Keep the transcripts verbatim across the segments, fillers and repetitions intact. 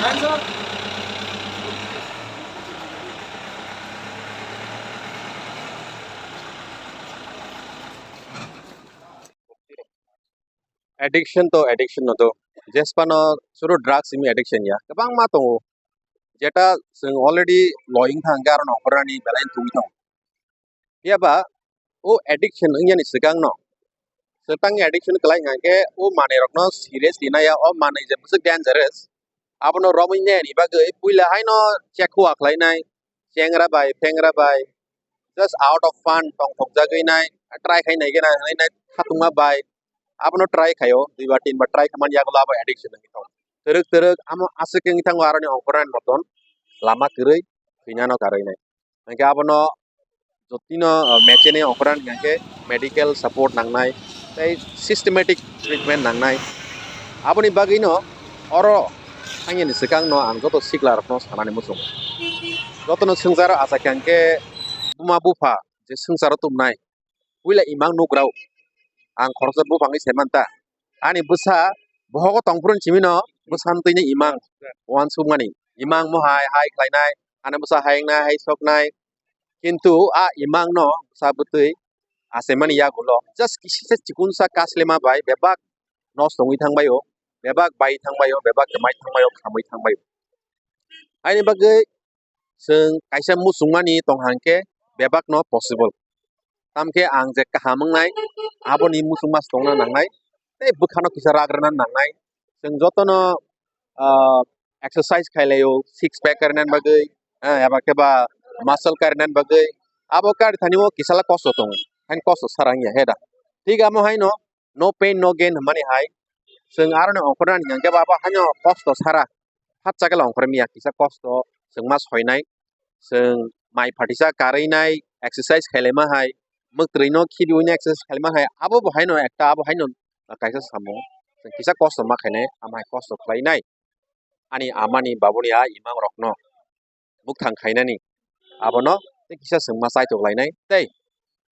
Addiction to addiction no to. Jespano suru drugs simi addiction ya. Kwbangma tongo. Jeta chwng already loying thang khe aro no ongkhornani belai tungwi tongo. Phiya ba o addiction wngya ni swkang no. Swkang ni addiction kwlai hwnkha khe o manwi rok no serious rinai ya, o manwi je bwswk dangerous. Abono romwi nai ni bagwi puila haino chekhua khlainai, chengra bai, phengra bai, just out of fun tongthokjagwi nai, try khai nai gena hinwi nai khatungma bai, abono try khaio, dui bar tin bar try khaimani yagulo abo addiction wngwi tongo. Twrwk twrwk amo aswk wngwi thango aroni ongkhornani moton lama kwrwi thwinano karwi nai. Hwnkhe abono jotino, uh, mechanic ongkhornani hwnkhe medical support nangnai tei systematic treatment nangnai. Aboni bagwino oro thangya ni swkangno ang joto sikla rokno sanani muchungo. Jotono swngcharo achai kha hwnkhe buma bupha je swngcharo tubunai puila imang nugrao ang khoroksa buphangwi se manta. Ani bwsa bohogo tongphuru ni simino bwsani twini imang uansukmani. Imang mohai hai khlainai, ani bwsa hai wngnai, hai soknai. Kintu a imangno bwsa bwtwi achaimani yagulo just kisisa chikunsa kaslema bai bebak nosto wngwi thangbaio, bebak bai thangbaio, bebak kwmai thangbaio, khamwi thangbaio. Haini bagwi chwng kaisa muchungmani tong hang khe bebakno possible. Tamkhe ang je kaham wngnai, aboni muchungma se tongna nangnai, tei bwkhano kisa rak rwna nangnai. Chwng jotono, ah, exercise khai laio, six pack karinani bagwi, ah, eba khe ba muscle karinani bagwi. Abo kari thani o kisa la kosto tongo, haino kosto sara wngya he da. Thik amo haino no pain no gain hwnmani hai chwng aroni ongkhornani hwnkhe ba abo haino kosto sara phatsa khe ongkhormya kisa kosto chwngma soinai chwng mai phatisa karwi nai exercise khailai ma hai mwktwrwi no khibiwi nai exercise khailai ma hai abo bo haino ekta abo haino kaisa samung chwng kisa kosto ma khainai ama hai kosto khlainai ani amani babuni a imang rokno bukthang khainani abono tei kisa chwngma chaitok lainai tei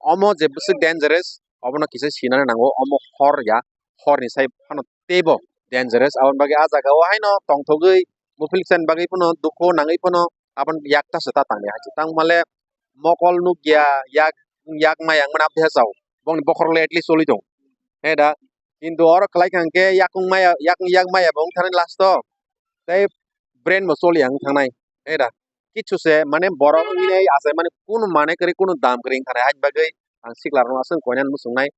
omo je bwswk dangerous obono kisa sinani nango omo hor ya horni sai phano teibo dangerous aboni bagwi ah jagao haino tongthogwi buphilsani bagwi phano dukhu nangwi phano aboni yakta se ta tangya hai tangmale mokol nukya yak yak maya wngmani aboni hai chao bongni bokhorok le at least choli tongo he da kintu oro khlai kha hwnkhe yakung maya yakung yak maya bo wngthani last o tei brain bo choli ya wngthangnai he da kichu se mane borok wngwi nai achai mani kunu mane kwrwi kunu dam kwrwi wngkha hai bagwi ang sikla rokno aswk koinani muchungnai